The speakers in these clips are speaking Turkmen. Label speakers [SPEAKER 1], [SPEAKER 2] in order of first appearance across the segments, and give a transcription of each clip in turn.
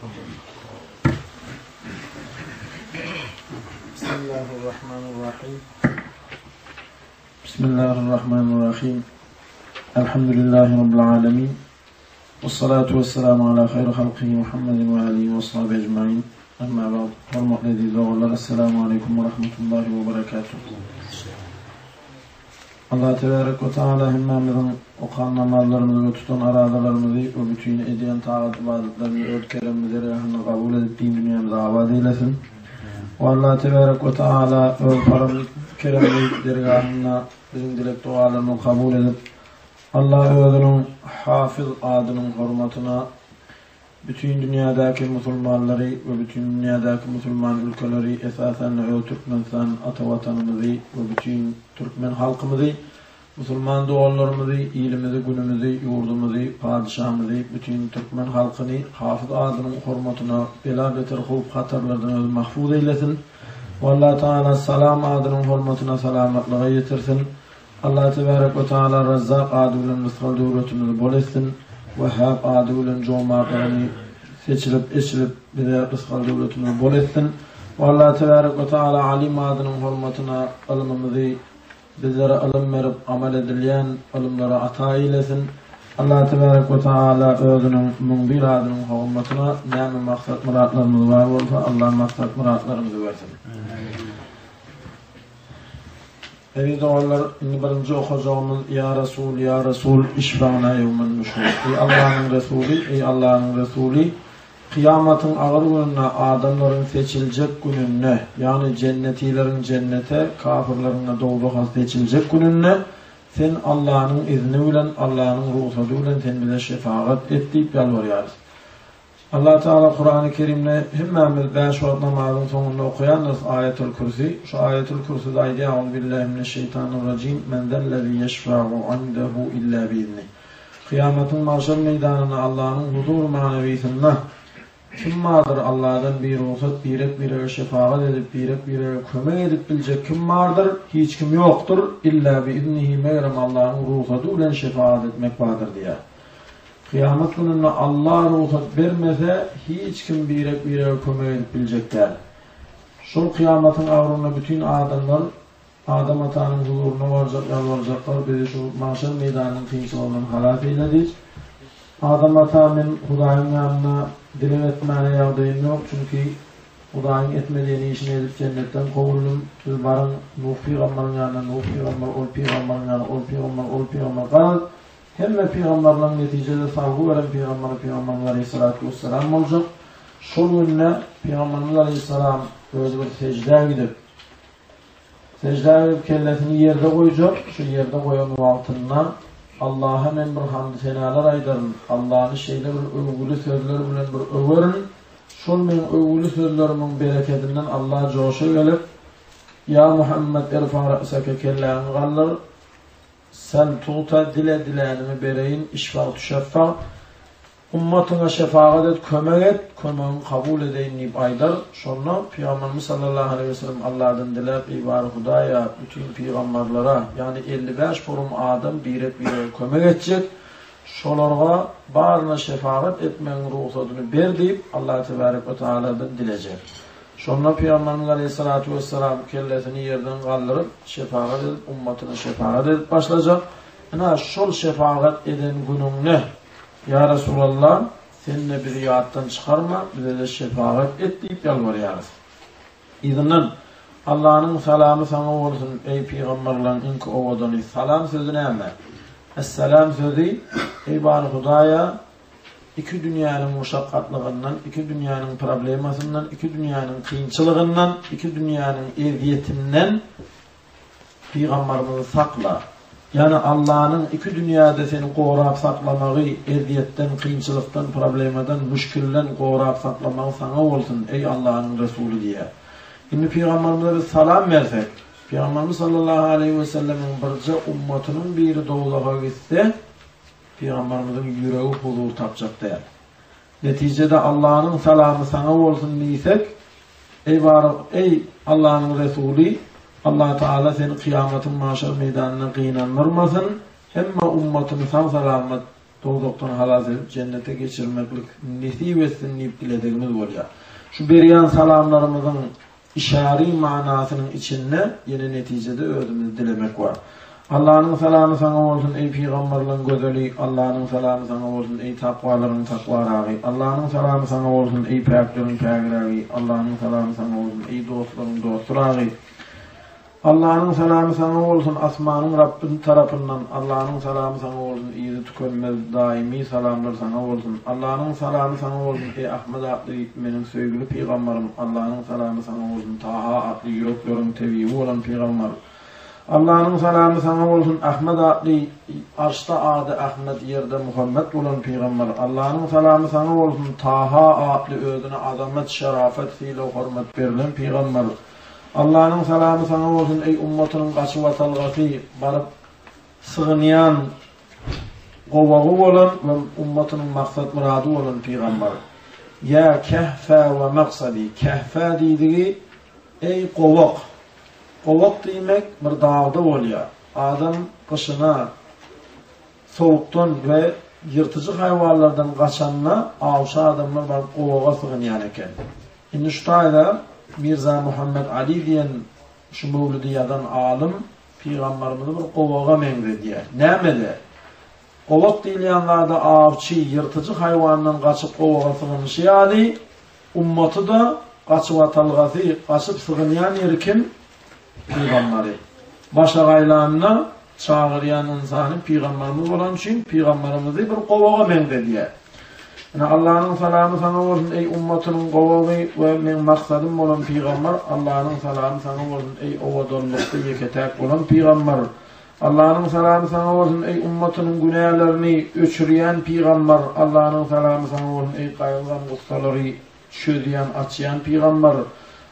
[SPEAKER 1] Bismillahirrahmanirrahim. Bismillahirrahmanirrahim. Elhamdülillahi Rabbil alemin. Vessalatu vesselamu ala hayri halkihi Muhammedin ve alihi ve sahbihi ecmain. Amma ba'd. Hormatly eziz doganlar, Esselamu aleýkum we rahmetullahi we berekatuh. Allah tebarek we taala hemmämiziň okan namazlarymyzy we tutan aradalarymyzy we bütin edýän tagat ybadatlarymyzy öz keremli dergahynda kabul edip din dünýämizi abat eýlesin. We Allah tebarek we taala öz karamly keremli dergahynda biziň dilek dogalarymyzy kabul edip Allah özüniň Hafiz adynyň hormatyna Bütin dünýädäki musulmanlary we bütin dünýädäki musulman ülkeleri, esasan-da öz Türkmenistan ata Watanymyzy we bütin türkmen halkymyzy, musulman doganlarymyzy, ilimizi, günümizi, ýurdumyzy, padyşamyzy, bütin türkmen halkyny Hafyz adynyň hormatyna bela-beter howp-hatarlardan özi mahfuz eýlesin we Allatagala Salam adynyň hormatyna salamatlyga ýetirsin. Allah tebarek we taala Razzak ady bilen rysgal döwletimizi bol etsin, Wehhab ady bilen jomartlygyny seçilip eçilip bize rysgal döwletimizi bol etsin we Allah tebarek we taala Alim adynyň hormatyna ylmymyzy bizlere ylym berip amal edilýän ylymlara ata eýlesin. Allah tebarek we taala özüniň 1001 adynyň hormatyna näme maksat myratlarymyz bar bolsa Allah maksat myratlarymyzy bersin. Eziz doganlar, indi birinji okajagymyz Ýa Resul, Ýa Resul, işfa'na ýewmen nuşur. Eý Allanyň Resuly, eý Allanyň Resuly, kyýamatyň agyr gününde adamlaryň seçiljek gününde, ýagny jennetileriň jennete, kafirleriň-de dowzaha seçiljek gününde sen Allanyň izni bilen, Allanyň rugsady bilen sen bize şefagat et diýip ýalbarýarys. Allah Tagala Kurany Kerimde hemmämiz bäş wagt namazyň soňunda okaýandyrys Aýatul Kürsi. Şu Aýatul Kürsüde aýdýar, Auzubillahi mineşşeýtanirrajim, Men zellezi ýeşfa'u indehu illa biiznih. Kyýamatyň magşar meýdanynda Allanyň huzur manawysynda kim bardyr Alladan birugsat birek-birege şefagat edip, birek-birege kömek edip biljek kim bardyr? Hiç kim ýokdur, illa biiznihi megerem Allanyň rugsady bilen şefagat etmek bardyr diýýär. Kyýamat gününde Alla rugsat bermese, hiç kim birek-birege kömek edip biljek däl. Şol kyýamatyň agrynda bütin adamlar Adam atanyň huzuryna barjak, ýalbarjaklar, bizi şu magşar meýdanynyň kynçylygyndan halas eýle diýip. Adam ata men Hudaýyň ýanynda dileg etmäne ýagdaýym ýok, çünki Hudaýyň etme diýen işini edip jennetden kowuldym. Siz baryň Nuh pygambaryň ýanyna, Nuh pygambar ol pygambaryň ýanyna, ol pygambar ol pygambar garaz, Hemme pygamberleriň netijede salgy beren pygamberi Pygamberimiz aleýhissalatu wessalam boljak. Şol günde Pygamberimiz aleýhissalam özi bir seždä gidip, seždä gidip kellesini ýerde goýjak. Şu ýerde goýan wagtynda Allaha men bir hamdy-senalar aýdaryn, Allany şeýle bir öwgüli sözler bilen bir öwerin, şol meň öwgüli sözlerimiň berekedinden Allah joşa gelip, Ýa Muhammet irfa ra'seke kelläňi galdyr, Sel tugta dile dilänimi bereýin işfag tüşeffag Ummatyňa şefagat et kömek et kömegiňi kabul edeýin diýip aýdar. Şonda Pygamberimiz sallallahu aleýhi we sellem Alladan diläp eý bary Hudaýa bütin pygamberlere ýagny 55 forum adam birek birege kömek etjek şolarga baryna şefagat etmegiň rugsadyny ber diýip Allah tebarek we taaladan dilejek. Şonda Pygamberimiz aleýhissalatu wessalam kellesini ýerden galdyryp, şefagat edip, ummatyna şefagat edip başlajak. Ynha, şol şefagat eden günüňde, Ýa Resulallah, sen-de bizi ýatdan çykarma, bize-de şefagat et diýip ýalbarýarys. Yzyndan, Allanyň salamy saňa bolsun, eý, pygamberleriň iňki owadany! Salam sözi näme? Essalam sözi, Eý, bary Hudaýa, Iki dünýäniň muşakgatlygyndan, iki dünýäniň problemasyndan, iki dünýäniň kynçylygyndan, iki dünýäniň ezýetinden pygambarymyzy sakla. Ýagny Allanyň iki dünýäde seni gorap saklamagy, ezýetden, kynçylykdan, problemadan, müşkilden gorap saklamagy saňa bolsun, eý Allanyň Resuly diýýär. Indi pygambarymyza biz salam bersek, Pygambarymyz sallallahu aleýhi wesellemiň birje ummatynyň biri dowzaha gitse, Pygamberimiziň ýüregi huzur tapjak däl. Netijede Allanyň salamy saňa bolsun diýsek, eý baryk, eý Allanyň Resuly, Allatagala seni kyýamatyň magşar meýdanynda gynandyrmasyn, hemme ummatyny sag-salamat. Dowzahdan halas edip jennete geçirmeklik nesip etsin diýip diledigimiz bolýar. Şu berýän salamlarymyzyň Işary manasynyň içinde ýene netijede özümizi dilemek bar. Allanyň salamy saňa bolsun eý pygambarlaň gözeli, Allanyň salamy saňa bolsun eý takwalaryň takwaragy, Allanyň salamy saňa bolsun eý päkleriň pägirägi, Allanyň salamy saňa bolsun eý dostlaryň dosturagy. Allanyň salamy saňa bolsun asmanyň Rabby tarapyndan Allanyň salamy saňa bolsun yzy tükenmez daýymy salamlar saňa bolsun Allanyň salamy saňa bolsun eý Ahmet atly meniň söýgüli pygambarym Allanyň salamy saňa bolsun Taha atly ýürekleriň tebibi bolan pygambar Allanyň salamy saňa bolsun Ahmet atly arşda ady Ahmet ýerde Muhammet bolan pygambar Allanyň salamy saňa bolsun Taha atly özüne azamat şerafet sylag hormat berlen pygambar Allanyň salamy saňa bolsun eý ummatynyň gaçybatalgasy, baryp sygynýan gowagy bolan we ummatynyň maksat-myrady bolan pygambar. Ýa Kehfä we maksady, Kehfä diýdigi eý gowak. Gowak diýmek bir dagda bolýar. Adam gyşyna sowukdan we ýyrtyjy haýwanlardan gaçanda awçy adamlar baryp gowaga sygynýan eken. Indi şu taýda Mirza Muhammet Ali diýen şu möwlüdi ýazan alym pygambarymyzy bir gowaga meňzedýär. Nämede? Gowak diýilýän zada awçy ýyrtyjy haýwandan gaçyp gowaga sygynyşy ýaly, ummaty-da gaçybatalgasy, gaçyp sygynýan ýeri kim? Pygambary. Başagaýlanyna çagyrýan ynsany pygambarymyz bolany üçin pygambarymyzy bir gowaga meňzedýär. Ine Allanyň salamy saňa bolsun eý ummatynyň gowagy we meň maksadym bolan pygambar, Allanyň salamy saňa bolsun eý owadanlykda ýeke-täk bolan pygambar. Allanyň salamy saňa bolsun eý ummatynyň günälerini öçürýän pygambar, Allanyň salamy saňa bolsun eý gaýgy-gam-gussalary Çözýän, açýan pygambar.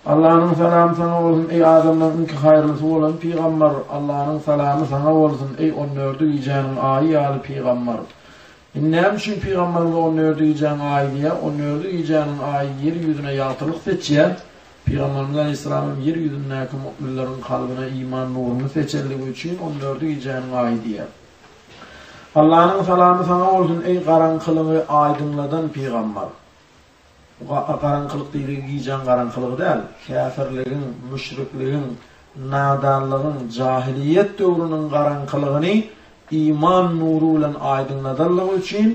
[SPEAKER 1] Allanyň salamy saňa bolsun, eý adamlaryň iňki haýyrlysy bolan pygambar. Allanyň salamy saňa bolsun, eý on dördi gijäniň aýy ýaly pygambar. Indi näme üçin pygambarymyza on dördi gijäň aýy diýýär? On dördi gijäniň aýy ýer ýüzüne ýagtylyk seçýär. Pygambarymyz aleýhissalam hem ýer ýüzündäki mu'minleriň kalbyna iman nuruny seçenligi üçin on dördi gijäniň aýy diýýär. Allanyň salamy saňa bolsun, eý garaňkylygy aýdyňladan pygambar. Bu garaňkylyk diýligi gijäň garaňkylygy däl, käfirligiň, müşrikligiň, nadanlygyň, jahylyýet döwrüniň garaňkylygyny iman nury bilen aýdyňladanlygy üçin,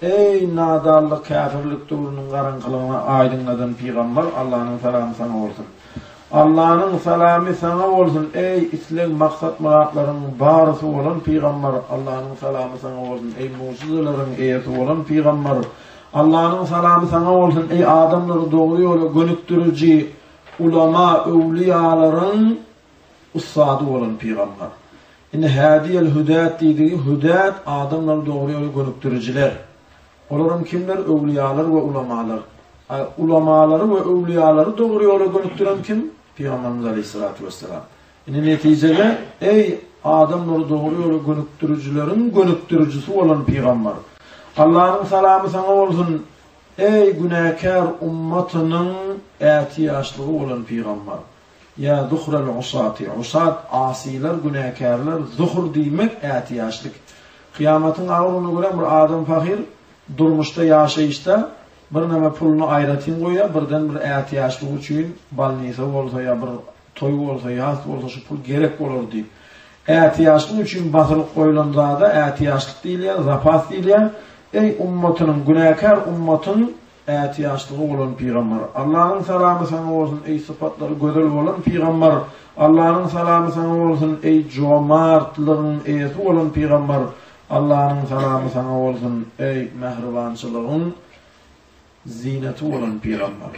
[SPEAKER 1] eý, nadanlyk, käfirlik döwrüniň garaňkylygyny aýdyňladan pygamber, Allanyň salamy saňa bolsun! Allanyň salamy saňa bolsun, eý, isleg, maksat-myratlaryň barysy bolan pygamber, Allanyň salamy saňa bolsun, eý, mugjyzalaryň eýesi bolan pygamber, Allanyň salamy saňa bolsun, eý adamlary dogry ýola gönükdiriji ulama, öwlüýalaryň ussady bolan pygamber. Indi hädiýel hüdät diýdigi, hüdät adamlary dogry ýola gönükdirijiler. Olaram kimler? Öwlüýalar we ulamalar. A ulamalary we öwlüýalary dogry ýola gönükdiren kim? Pygamberimiz aleýhissalatu wessalam. Indi netijede, eý, adamlary dogry ýola gönükdirijileriň gönükdirijisi bolan pygamber! Allanyň salamy saňa bolsun, eý, günäkär ummatynyň ätiýaçlygy bolan pygamber! Ýa zuhral usaty, usat, asylar, günäkärler, zuhr diýmek ätiýaçlyk. Kyýamatyň agyr gününe görä bir adam pahyr durmuşda, ýaşaýyşda birneme puluny aýratyn goýýar, birden bir ätiýaçlygy üçin bolnisa bolsa ýa bir Toý bolsa, ýas bolsa şu pul gerek bolar diýip. Ätiýaçlyk üçin basylyp goýlan zada ätiýaçlyk diýilýär, zapas diýilýär. Eý, ummatynyň, günäkär ummatyň ätiýaçlygy bolan pygamber! Allanyň salamy saňa bolsun, eý, sypatlary gözel bolan pygamber! Allanyň salamy saňa bolsun, eý, jomartlygyň eýesi bolan pygamber! Allanyň salamy saňa bolsun, eý, mähribançylygyň Zynaty bolan pygamber.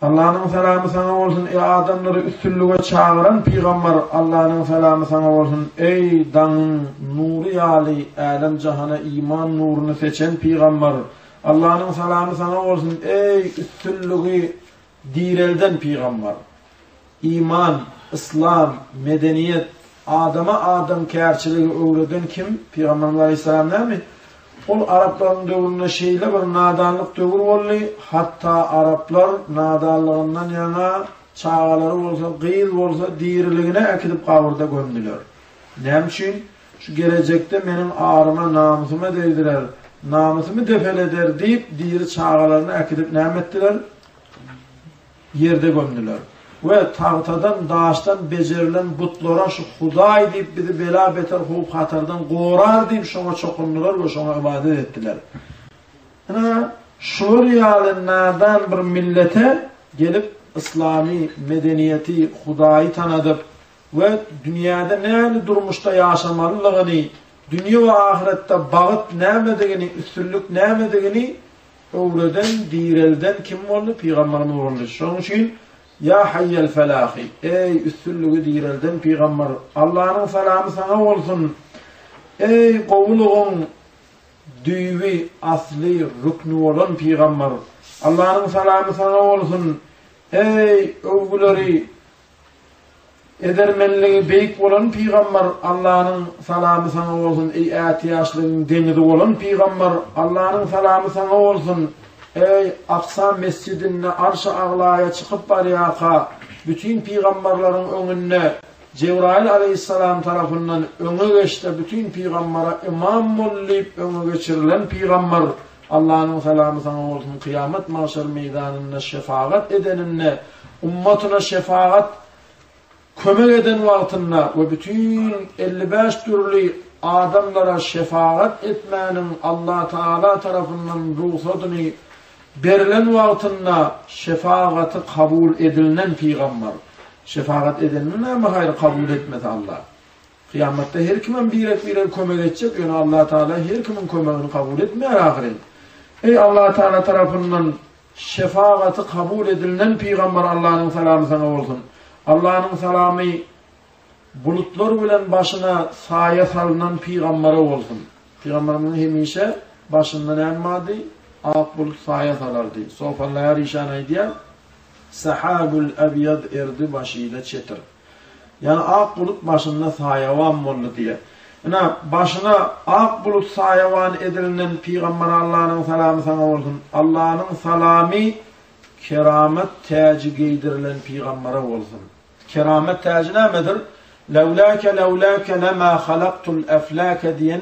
[SPEAKER 1] Allanyň salamy saňa bolsun, eý adamlary üstünlige çagyran pygamber, Allanyň salamy saňa bolsun, eý daňyň nury ýaly älem-jahana iman nuruny seçen pygamber, Allanyň salamy saňa bolsun, eý üstünligi Direlden pygambar. Iman, yslam, medeniýet, adama adamkärçiligi öwreden kim? Pygamberimiz aleýhissalam dälmi? Ol araplaryň döwründe şeýle bir nadanlyk döwür boldy, hatda araplar nadanlygyndan ýaňa çagalary bolsa, gyz bolsa diriligine äkidip gabyrda gömdüler. Näme üçin? Şu gelejekde meniň aryma, namysyma degdirer. Namysymy depeleder diýip, diri çagalaryny äkidip näme etdiler? Ýerde gömdüler. We tagtadan, daşdan bejerilen butlara şu Hudaý diýip bizi bela-beter howp-hatardan gorar diýip şoňa çokundylar we şoňa ybadat etdiler. Ynha, şular ýaly nadan bir millete gelip yslamy medeniýeti, Hudaýy tanadyp we dünýäde nähili durmuşda ýaşamalydygyny, dünýe we ahyretde bagt nämedigini, üstünlik nämedigini öwreden, direlden kim boldy? Pygamberimiz boldy. Şonuň üçin Ýa haýýel felahi, eý, üstünligi direlden pygamber, Allanyň salamy saňa bolsun! Eý, gowulygyň düýbi, asly, rükni bolan pygamber, Allanyň salamy saňa bolsun! Eý, öwgüleri Edermenligi beýik bolan pygamber, Allanyň salamy saňa bolsun, eý ätiýaçlygyň deňizi bolan pygamber, Allanyň salamy saňa bolsun, eý Aksa mesjidinde Arşy Aglaýa çykyp barýarka, bütin pygamberleriň öňünde Jebraýyl aleýhissalam tarapyndan öňe geçde bütin pygambere ymam bol diýip öňe geçirilen pygamber, Allanyň salamy saňa bolsun kyýamat magşar meýdanynda şefagat edeninde ummatyna şefagat kömek eden wagtynda we bütin 55 dürli adamlara şefagat etmäniň Allah Taala tarapyndan rugsadyny berilen wagtynda şefagaty kabul edilnen pygambar. Şefagat edenini näme haýry kabul etmese Allah. Kyýamatda her kimem birek-birege kömek etjek, ýöne Allah Tagala her kimiň kömegini kabul etmeýär ahyryn. Eý Allah Tagala tarapyndan şefagaty kabul edilnen pygamber Allanyň salamy saňa bolsun. Allanyň salamy bulutlar bilen başyna saýa salynan pygambere bolsun. Pygamberimiziň hemişe başynda näme bardy? Ak bulut saýa salardy. Sofallaýar işan aýdýar, Sahabul abyad erdi başyda çetir. Ýagny ak bulut başynda saýawan boldy diýýär. Ynha, başyna ak bulut saýawan edilinen pygamber Allanyň salamy saňa bolsun. Allanyň salamy keramet täji geýdirilen pygambere bolsun. Keramet täji nämedir? Lewläke lewläke lema halaktul efläke diýen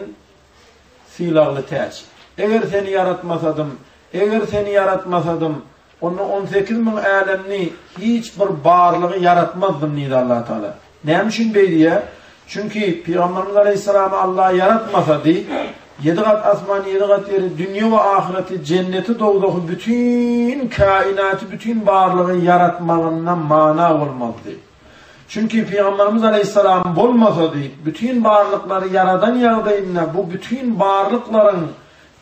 [SPEAKER 1] sylagly täç. Eger seni ýaratmasadym, eger seni ýaratmasadym, Onda 18 müň älemni hiç bir barlygy ýaratmazdym diýdi Allah Taala. Näme üçin beý diýýär? Çünki Pygamberimiz Aleýhissalamy Allah ýaratmasady, ýedi gat asman, ýedi gat ýeri, dünýe we ahyreti, jenneti, dowzahy, bütin kainaty, bütin barlygy ýaratmagynda mana bolmazdy. Çünki Pygamberimiz Aleýhissalam bolmasady, bütin barlyklary ýaradan ýagdaýynda bu bütin barlyklaryň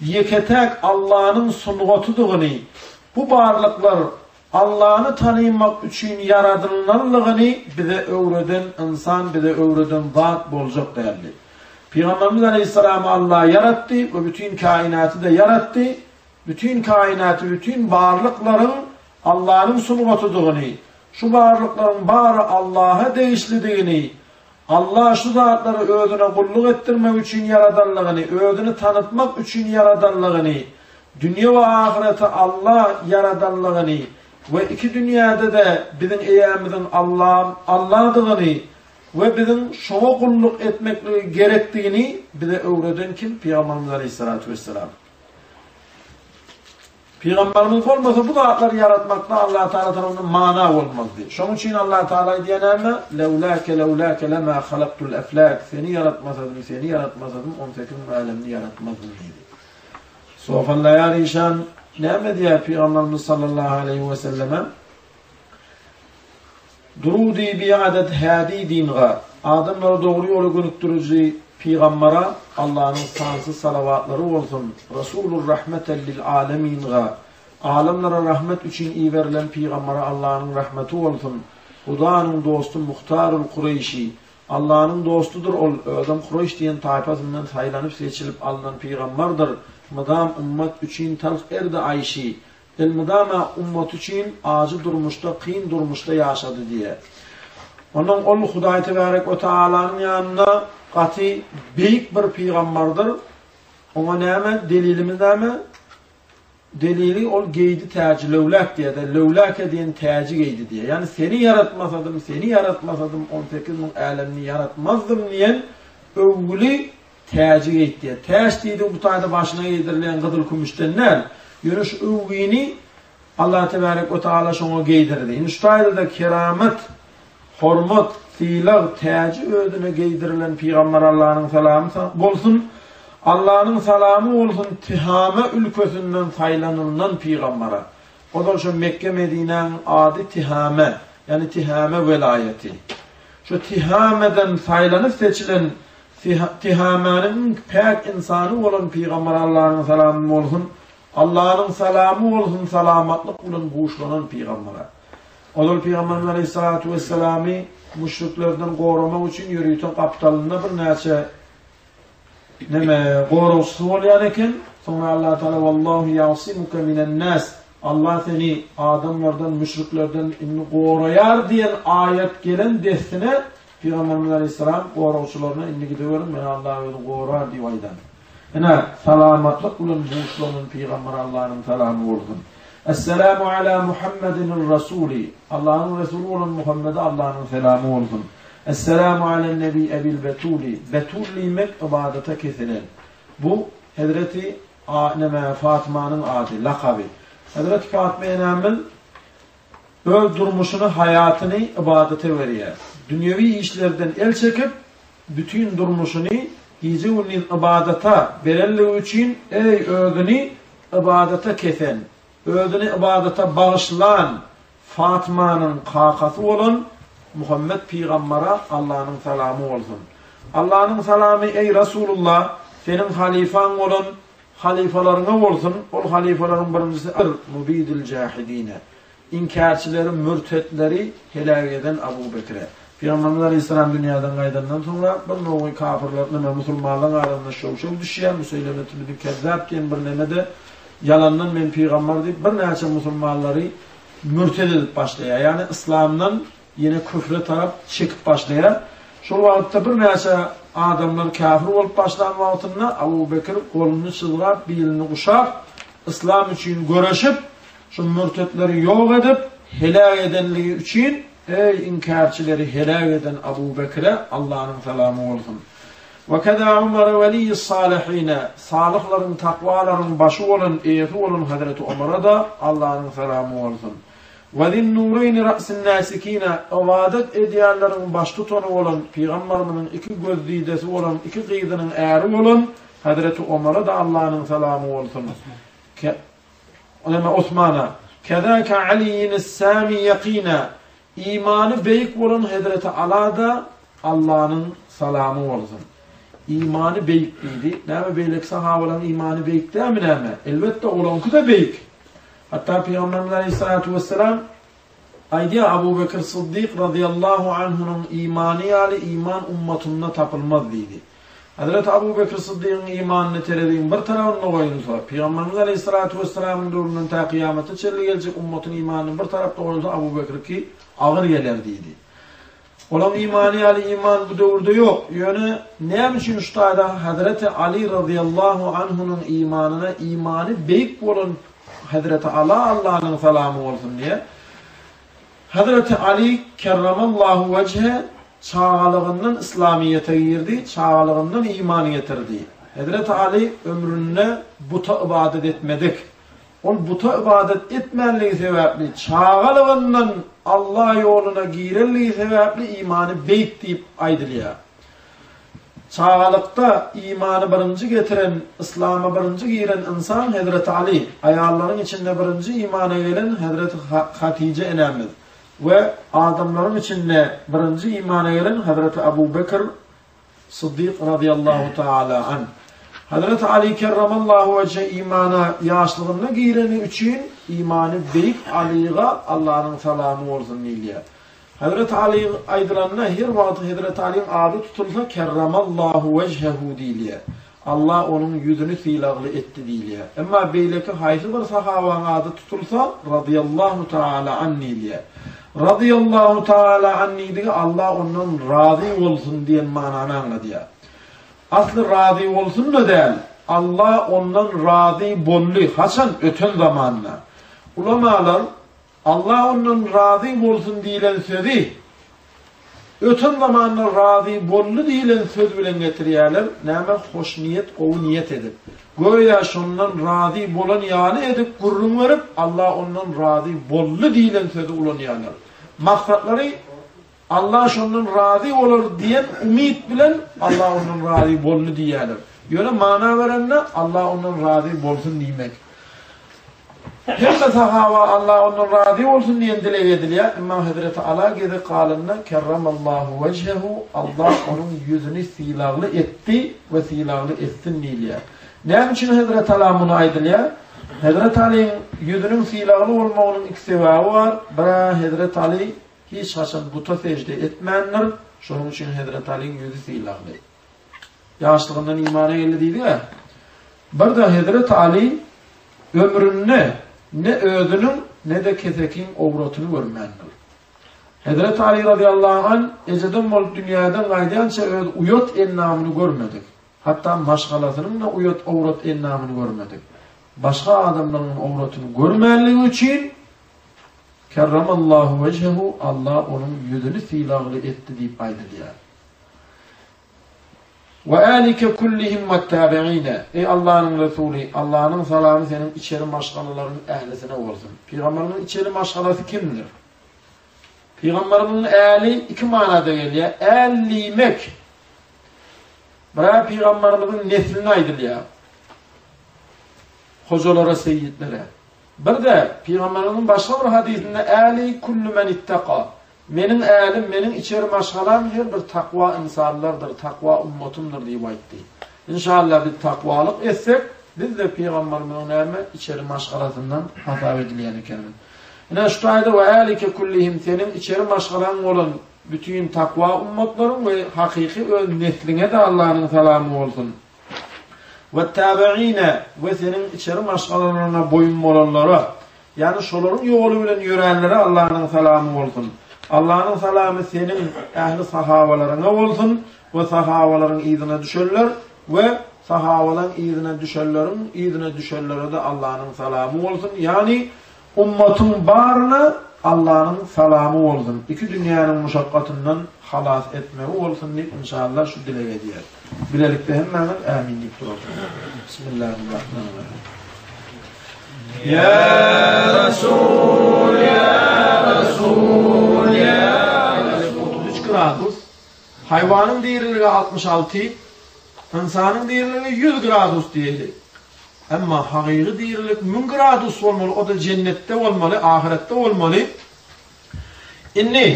[SPEAKER 1] ýeke-täk Allanyň sungatydygyny, bu barlyklar Allany tanymak üçin ýaradylnanlygyny bize öwreden ynsan, bize öwreden zat boljak däldi. Pygamberimiz aleýhissalamy Alla ýaratdy we bütin kainaty-da ýaratdy. Bütin kainaty, bütin barlyklaryň Allanyň sungatydygyny, şu barlyklaryň bary Allaha degişlidigini, Allah şu zatlary özüne gulluk etdirmek üçin ýaradanlygyny, özüni tanytmak üçin ýaradanlygyny, dünýe we ahyreti Allah ýaradanlygyny we iki dünýäde-de biziň eýämiziň Allah Allahdygyny we biziň şoňa gulluk etmekligi gerekdigini bize öwreden kim? Pygamberimiz aleýhissalatu wessalam. Pygamberimiz bolmasa bu zatlary ýaratmakda Allah Taala tarapyndan mana bolmazdy. Şonuň üçin Allah Taala aýdýar näme? Lewlake lewlake lema halaktul eflak. Seni ýaratmasadym, seni ýaratmasadym 18 müň älemni ýaratmazdym diýdi. Sofallaýar işan näme diýýär Pygamberimiz sallallahu aleýhi we selleme? Durudi biadet hädi dinga, adamlary dogry ýola gönükdiriji pygambara Allanyň sansyz salawatlary bolsun, Rasulur rahmeten lil aleminga, alemlere rahmet üçin iberilen pygambara Allanyň rahmeti bolsun, Hudanyň dosty Muhtarul Kureýşi, Allanyň dostudyr ol, özem Kureýş diýen taýpasyndan saýlanyp seçilip alnan pygambardyr, mydam ummat üçin talh erdi aýşi, Elmydama ummaty üçin ajy durmuşda, kyn durmuşda ýaşady diýýär. Ondan ol Hudaý Tebärek we Taalanyň ýanynda gaty beýik bir pygambardyr. Oňa näme, delilimiz näme? Delili ol geýdi täji löwläk diýýär-de, löwläke diýen täji geýdi diýýär. Ýagny seni ýaratmasadym, seni ýaratmasadym, 18 müň älemni ýaratmazdym diýen öwgüli. täji geýtdi. Täç diýdigi bu taýda başyna geýdirilýän gyzyl-kümüşden däl. Ýöne şu öwgini Allah tebärek we taala şoňa geýdirdi. Indi şu taýda-da keramat, hormat, sylag täji özüne geýdirilen pygamber Allanyň salamy bolsun. Allanyň salamy bolsun Tihama ülkesinden saýlanylan pygambere. Ozal şo Mekge-Medinäň ady Tihame, ýagny Tihame welaýaty. Şo Tihameden saýlanyp seçilen Tihamäniň iň päk ynsany bolan pygamber Allanyň salamy bolsun, Allanyň salamy bolsun salamatlyk bilen buşlanan pygambere. Ozal pygamberimiz aleýhissalatu wesselamy müşriklerden goramak üçin ýörite gapdalynda birnäçe Neme, goragçysy bolýan eken. Soňra Allah Tagala Wallahu ýa'simuke minen nas, Allah seni adamlardan, müşriklerden indi goraýar diýen aýat gelen dessine Pygamberimiz aleýhissalam goragçylaryna indi gideweriň, meni Allah özi gorar diýip aýdan. Ine, salamatlyk bilen buşlanan Pygamber Allanyň salamy bolsun. Esselamu ala Muhammedinir Rasuli, Allanyň Resuly bolan Muhammede Allanyň selamy bolsun. Esselamu alen nebi ebil betuli, betul diýmek ybadata kesilen. Bu hezreti A neme Fatymanyň ady, lakaby. Hezreti Fatma enemiz öz durmuşyny, haýatyny ybadata berýär. Dünýewi işlerden el çekip, bütin durmuşyny gije-gündiz ybadata berenligi üçin, eý özüni ybadata kesen, özüni ybadata bagyşlan Fatymanyň kakasy bolan Muhammet pygambara Allanyň salamy bolsun. Allanyň salamy eý Rasulullah, seniň halyfaň bolan halyfalaryňa bolsun, ol halyfalaryň birinjisi Mubidil jähidine, inkärçileri, mürtetleri heläk eden Abu Bekre. Pygamberimiz aleýhissalam dünýäden gaýdandan soňra bir nowy kapyrlar neme musulmanlaryň arasynda şow-şow düşýär, Museýlemetibni Kezzap diýen bir neme-de Ýalandan men pygamber diýip birnäçe musulmanlary mürted edip başlaýar. Ýagny yslamdan ýene küfre tarap çekip başlaýar. Şol wagtda birnäçe adamlar käfir bolup başlan wagtynda Abu Bekir goluny çyzgap, bilini guşap, yslam üçin göreşip, şu mürtetleri ýok edip, heläk edenligi üçin, Eý, inkärçileri heläk eden Abu Bekire Allanyň salamy bolsun! We keza Umara weliýis salyhine, salyhlaryň, takwalaryň başy bolan, eýesi bolan hezreti Omara-da Allanyň salamy bolsun. We zin-nureýni ra'sin nasikine, ybadat edýänleriň baştutany bolan, pygambarymyzyň iki gözdidesi bolan, iki gyzynyň äri bolan hezreti Omara-da Allanyň salamy bolsun. Ke, Osmana, Kezâke Aliýinis-sâmi ýakînâ, Imany beýik bolan hezreti Ala-da Allanyň salamy bolsun. Imany beýik diýdi. Näme beýleki sahabalaryň imany beýik dälmi näme? Elbetde olaňky-da beýik. Hatda Pygamberimiz aleýhissalatu wessalam aýdýar, Abu Bekir Syddyk razyýallahu anhunyň imany ýaly iman ummatynda tapylmaz diýdi. Hezreti Abu Bekr Syddygyň imanyny tereziň bir tarabynda goýulsa, Pygamberimiz aleýhissalatu wessalamyň döwründen tä kyýamata çenli geljek ummatyň imanyny bir tarapda goýulsa Abu Bekriki agyr geler diýdi. Olaň imany ýaly iman bu döwürde ýok. Ýöne näme üçin şu taýda Hezreti Ali razyýallahu anhunyň imanyna imany beýik bolan Hezreti Ala Allanyň salamy bolsun diýýär. Hezreti Ali kerremallahu wejhe çagalygyndan yslamyýete girdi, çagalygyndan iman getirdi. Hezreti Ali ömründe buta ybadat etmedik. Ol buta ybadat etmänligi sebäpli, çagalygyndan Allah ýoluna girenligi sebäpli imany beýik diýip aýdylýar. Çagalykda imany birinji getiren, yslama birinji giren ynsan Hezreti Aly, aýallaryň içinde birinji imana gelen Hezreti Hatije enemiz we adamlaryň içinde birinji imana gelen Hezreti Abu Bekr Syddyk razyýallahu taala anh. Hezreti Aly kerramallahu wejhe imana ýaşlygynda gireni üçin imany beýik Alyga Allanyň salamy bolsun diýilýär. Hezreti Aly aýdylanda her wagt Hezreti Alyň ady tutulsa kerramallahu wejhehu diýilýär. Allah onuň ýüzüni sylagly etdi diýilýär. Emma beýleki haýsy bir sahabaň ady tutulsa razyýallahu taala an diýilýär. Razyýallahu taala an diýdigi Allah ondan razy bolsun diýen manany aňladýar. Asly razy bolsun-da däl, Allah ondan razy boldy, haçan? Öten zamanda. Ulamalar Allah ondan razy bolsun diýlen sözi. Öten zamanda razy boldy diýlen söz bilen getirýärler, näme hoşniýet gowy niýet edip. Göýä şondan razy bolan ýaly edip gürrüň berip, Allah ondan razy boldy diýlen sözi ulanýarlar. Maksatlary Allah şondan razy bolar diýen umyt bilen Allah ondan razy boldy diýýärler. Ýöne mana berende Allah ondan razy bolsun diýmek. Hemme sahaba Allah ondan razy bolsun diýen dileg edilýär. Emma Hezreti Ala gezek galanda Kerramallahu wejhehu Allah onuň ýüzüni sylagly etdi we sylagly etsin diýilýär. Näme üçin Hezreti Ala muny aýdylýar? Hezreti Alyň ýüzüniň sylagly bolmagynyň iki sebäbi bar. Bir-ä Hezreti Aly hiç haçan buta sežde etmändir. Şonuň üçin Hezreti Alyň ýüzi sylagly. Ýaşlygyndan imana geldi diýdi-ä. Bir-de Hezreti Aly ömründe ne özüniň, ne-de kesekiň owratyny görmändir. Hezreti Aly razyýallahu anh ejeden bolup dünýäden gaýdýança öz uýat endamyny görmedik. Hatda maşgalasynyň-da uýat owrat endamyny görmedik. Başga adamlaryň owratyny görmänligi üçin Kerramallahu wejhehu Allah onuň ýüzüni sylagly etdi diýip aýdylýar. We älike kullihim wettabiine, Eý Allanyň Resuly, Allanyň salamy seniň içeri maşgalalaryň ählisine bolsun. Pygamberimiziň içeri maşgalasy kimdir? Pygamberimiziň äli iki manada gelýär. Äl diýmek bir pygamberimiziň nesline aýdylýar. Hojalara, seýitlere. Bir-de pygamberimiziň başga bir hadysynda äli kullu men ittaka. Meniň älim, meniň içeri maşgalam her bir takwa ynsanlardyr, takwa ummatymdyr diýip aýtdy. Inşallah biz takwalyk etsek, biz-de pygamberimiziň näme, içeri maşgalasyndan hasap edilýän ekenimiz. Ine şu taýda we älike kullihim seniň içeri maşgalaň bolan bütin takwa ummatlaryň we hakyky öz nesliňe-de Allanyň salamy bolsun. We tabiine we seniň içeri maşgalalaryňa boýun bolanlara, ýagny şolaryň ýoly bilen ýöränlere Allanyň salamy bolsun. Allanyň salamy seniň ähli sahabalaryňa bolsun we sahabalaryň yzyna düşenler we sahabalaň yzyna düşenleriň yzyna düşenlere-de Allanyň salamy bolsun, ýagny Ummatyň baryna Allanyň salamy bolsun, iki dünýäniň muşakgatyndan halas etmegi bolsun diýip inşallah şu dilegi edýäs. Bilelikde hemmäňiz Ämin diýip durarsyňyz. Bismillahirrahmanirrahim.
[SPEAKER 2] Ýa Rasul, ýa Rasul, ýa Rasul.
[SPEAKER 1] 33 gradus, haýwanyň diriligi 66, ynsanyň diriligi 100 gradus diýeli. Emma hakyky dirilik müň gradus bolmaly, o-da jennetde bolmaly, ahyretde bolmaly. Indi,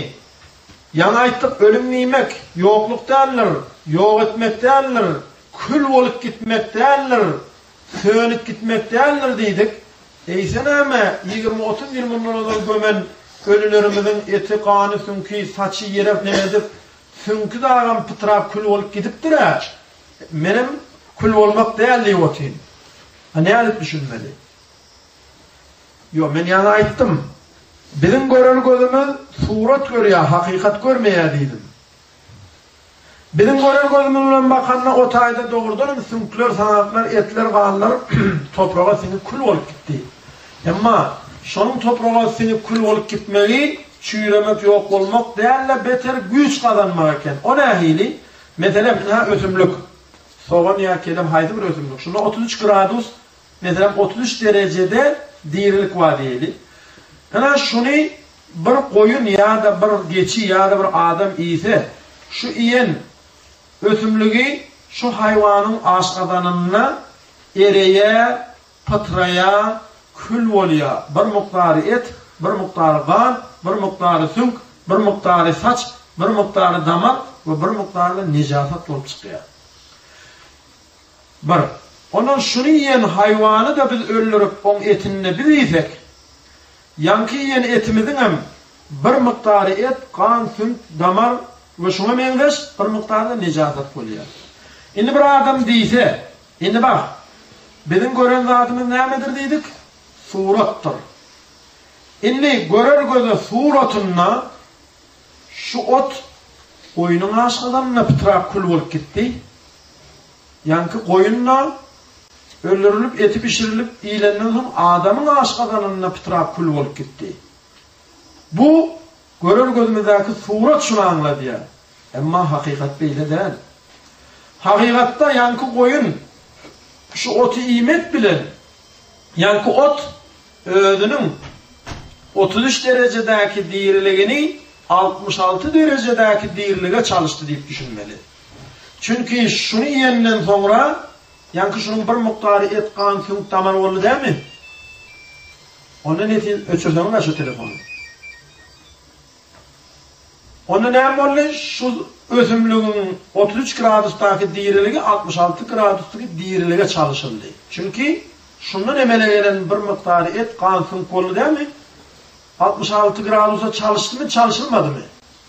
[SPEAKER 1] ýaňy aýtdyk, ölüm diýmek, ýokluk däldir, ýok etmek däldir, kül bolup gitmek däldir, sönüp gitmek däldir diýdik. Eýse näme, ýigrimi-otuz ýyl mundan ozal gömen ölülerimiziň eti, gany, süňki, saçy ýere nemedip, süňki dagam pytrap kül bolup gidipdir-ä. Menem kül bolmak däl diýip otyryn. A nädip düşünmeli? Ýok, men ýaňy aýtdym. Biziň görer gözümiz surat görýär, hakykat görmeýär diýdim. Biziň görer gözümiz bilen bakanda o taýda dogrudanam süňkler, saňaklar, etler, ganlar topraga siňip kül bolup gitdi. Emma şonuň topraga siňip kül bolup gitmegi çüýremek, ýok bolmak däl-de, beter güýç gazanmak eken. O nähili? Meselem, ynha ösümlik, sogan ýa kelem haýsy bir ösümlik, şunda 33 gradus, meselem, 33 derejede dirilik bar diýeli. Ynha şuny bir goýun ýa-da bir geçi ýa-da bir adam iýse, şu iýen ösümligi şu haýwanyň aşgazanynda ereýär, Pytraýar, kül bolýar. Bir mukdary et, bir mukdary gan, bir mukdary süňk, bir mukdary saç, bir mukdary damar we bir mukdary-da nejasat bolup çykýar. Bir. Ondan şuny iýen haýwany-da biz öldürip, oň etini-de biz iýsek, ýaňky iýen etimiziňem bir mukdary et, gan, süňk, damar we şuňa meňzeş bir mukdary-da nejasat bolýar. Indi bir adam diýse, Indi bak, biziň gören zadymyz nämedir diýdik? Suratdyr. Indi görer göze suratynda şu ot goýnuň aşgazanynda pytrap kül bolup gitdi. Ýaňky goýun-da öldürilip, eti bişirilip iýlenden soň adamyň aşgazanynda pytrap kül bolup gitdi. Bu. Görer gözümizdäki surat şuny aňladýar. Emma hakykat beýle däl. Hakykatda ýaňky goýun şu oty iýmek bilen, ýaňky ot özüniň 33 derejedäki diriligini 66 derejedäki dirilige çalyşdy diýip düşünmeli. Çünki şuny iýenden soňra ýaňky şunuň bir mukdary et, gan, süňk, damar boldy dälmi? Onda netiz öçürseňiz-ä şu telefony. Onda näme boldy? Şu ösümligiň 33 gradusdaky diriligi 66 gradusdaky dirilige çalşyldy. Çünki şundan emele gelen bir mukdary et, gan, süňk boldy dälmi? 66 gradusa çalyşdymy, çalşylmadymy?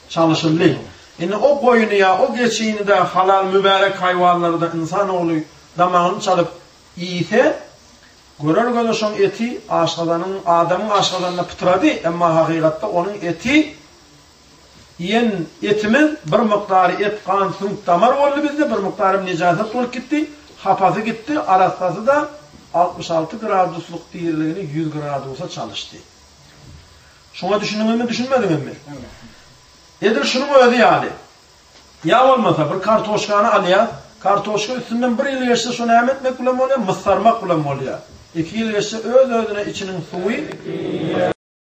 [SPEAKER 1] Çalyşyldy. Indi o goýuny ýa o geçini-de halal mübärek haýwanlary-da ynsan ogly damagyny çalyp iýse, görer göze şoň eti aşgazanyň, adamyň aşgazanynda pytrady, emma hakykatda onuň eti iýen etimiz bir mukdary et, gan, süňk, damar boldy bizde, bir mukdarym nejasat bolup gitdi, hapasy gitdi, arassasy-da 66 graduslyk diriligini 100 gradusa çalyşdy. Şuňa düşündiňizmi, düşünmediňizmi? Edil şunuň özi ýaly. Ýa bolmasa, bir kartoşkany alýas, kartoşka üstünden bir ýyl geçse şo näme etmek bilen bolýar? Mysarmak bilen bolýar. Iki ýyl geçse öz-özüne içiniň suwy.